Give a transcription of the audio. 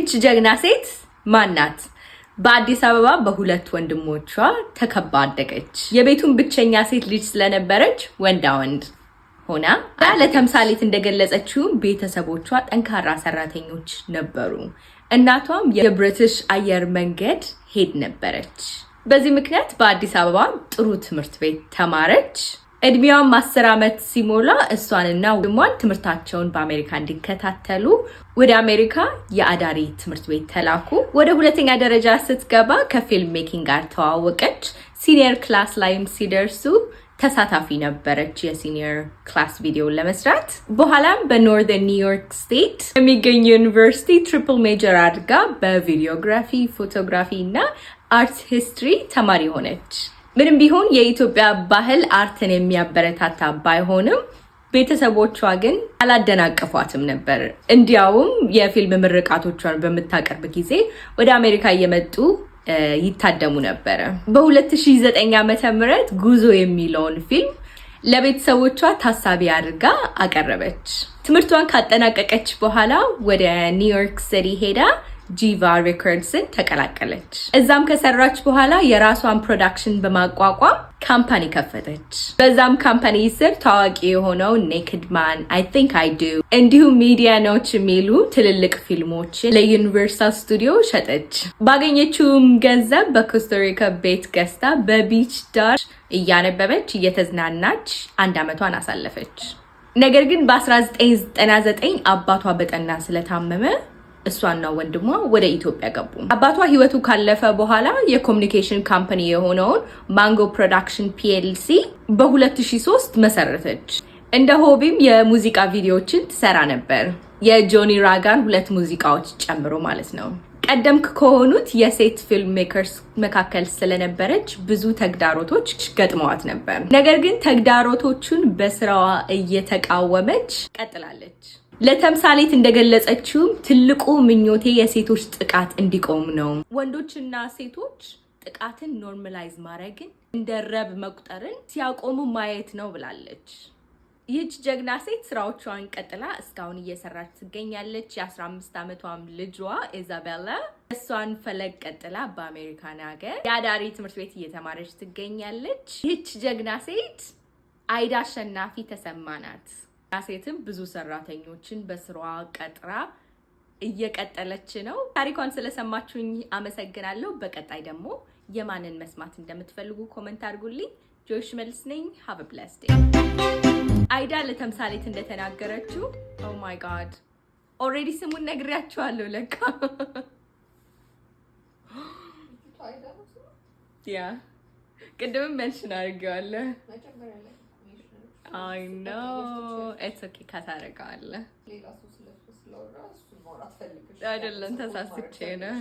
ይህች ጀግና ሴት ማን ናት? በአዲስ አበባ በሁለት ወንድሞቿ ተከባ አደገች። የቤቱን ብቸኛ ሴት ልጅ ስለነበረች ወንዳ ወንድ ሆና ለተምሳሌት እንደገለጸችው ቤተሰቦቿ ጠንካራ ሰራተኞች ነበሩ። እናቷም የብሪቲሽ አየር መንገድ head ነበረች። በዚህ ምክንያት በአዲስ አበባ ጥሩ ትምህርት ቤት ተማረች። እድሜዋም 10 ዓመት ሲሞላ እሷንና ወንድሟን ትምህርታቸውን በአሜሪካ እንዲከታተሉ ወደ አሜሪካ የአዳሪ ትምህርት ቤት ተላኩ። ወደ ሁለተኛ ደረጃ ስትገባ ከ film making ጋር ተዋወቀች። Senior class ላይም ሲደርሱ ተሳታፊ ነበረች የ senior class ቪዲዮን ለመስራት። በኋላም በ Northern New York State የሚገኝ ዩኒቨርሲቲ triple major አድርጋ በ videography፣ photography እና art history ተማሪ ሆነች። ምንም ቢሆን የኢትዮጵያ ባህል art ን የሚያበረታታ ባይሆንም ቤተሰቦቿ ግን አላደናቀፏትም ነበር። እንዲያውም የፊልም ምርቃቶቿን በምታቀርብ ጊዜ ወደ አሜሪካ እየመጡ ይታደሙ ነበረ። በ2009 ዓ.ም. ጉዞ የሚለውን ፊልም ለቤተሰቦቿ ታሳቢ አድርጋ አቀረበች። ትምህርቷን ካጠናቀቀች በኋላ ወደ ኒውዮርክ ሲቲ ሄዳ Jiva Records ን ተቀላቀለች። እዛም ከሰራች በኋላ የራሷን production በማቋቋም company ከፈተች። በዛም company ስር ታዋቂ የሆነው Naked Man፣ I Think I Do እንዲሁም Medianoche የሚሉ ትልልቅ ፊልሞችን ለ Universal Studio ሸጠች። ባገኘችውም ገንዘብ በኮስታሪካ ቤት ገዝታ በ beach ዳር እያነበበች እየተዝናናች አንድ ዓመቷን አሳለፈች። ነገር ግን በ1999 አባቷ በጠና ስለታመመ እሷና ወንድሟ ወደ ኢትዮጵያ ገቡ። አባቷ ህይወቱ ካለፈ በኋላ የ communication company የሆነውን Mango Production PLC በ2003 መሰረተች። እንደ hobby ም የሙዚቃ ቪዲዮዎችን ትሰራ ነበር። የጆኒ ራጋን ሁለት ሙዚቃዎች ጨምሮ ማለት ነው። ቀደምት ከሆኑት የሴት film makers መካከል ስለነበረች ብዙ ተግዳሮቶች ገጥመዋት ነበር። ነገር ግን ተግዳሮቶቹን በስራዋ እየተቃወመች ቀጥላለች። ለተምሳሌት እንደገለጸችውም ትልቁ ምኞቴ የሴቶች ጥቃት እንዲቆም ነው። ወንዶችና ሴቶች ጥቃትን normalize ማድረግን እንደ ረብ መቁጠርን ሲያቆሙ ማየት ነው ብላለች። ይህች ጀግና ሴት ስራዎቿን ቀጥላ እስካሁን እየሰራች ትገኛለች። የ15 ዓመቷም ልጇ ኢዛቤላ እሷን ፈለግ ቀጥላ በአሜሪካን ሀገር የአዳሪ ትምህርት ቤት እየተማረች ትገኛለች። ይህች ጀግና ሴት አይዳ አሸናፊ ተሰማ ናት። ሴትም ብዙ ሰራተኞችን በስሯ ቀጥራ እየቀጠለች ነው። ታሪኳን ስለሰማችሁኝ አመሰግናለሁ። በቀጣይ ደግሞ የማንን መስማት እንደምትፈልጉ comment አድርጉልኝ። ጆይሽ መልስ ነኝ። Have a blessed day። አይዳ ለተምሳሌት እንደተናገረችው፣ oh my God፣ already ስሙን ነግሬያችኋለሁ ለካ። አይዳ ነው ስሟ? Yeah፣ ቅድምም mention አድርጌዋለሁ። መጀመሪያ ላይ። I know, it's okay፣ cut አደርገዋለሁ። ሌላ ሰው ስለሱ ስላወራ እሱን ማውራት ፈልገሽ አይደለም፣ ተሳስቼ ነው።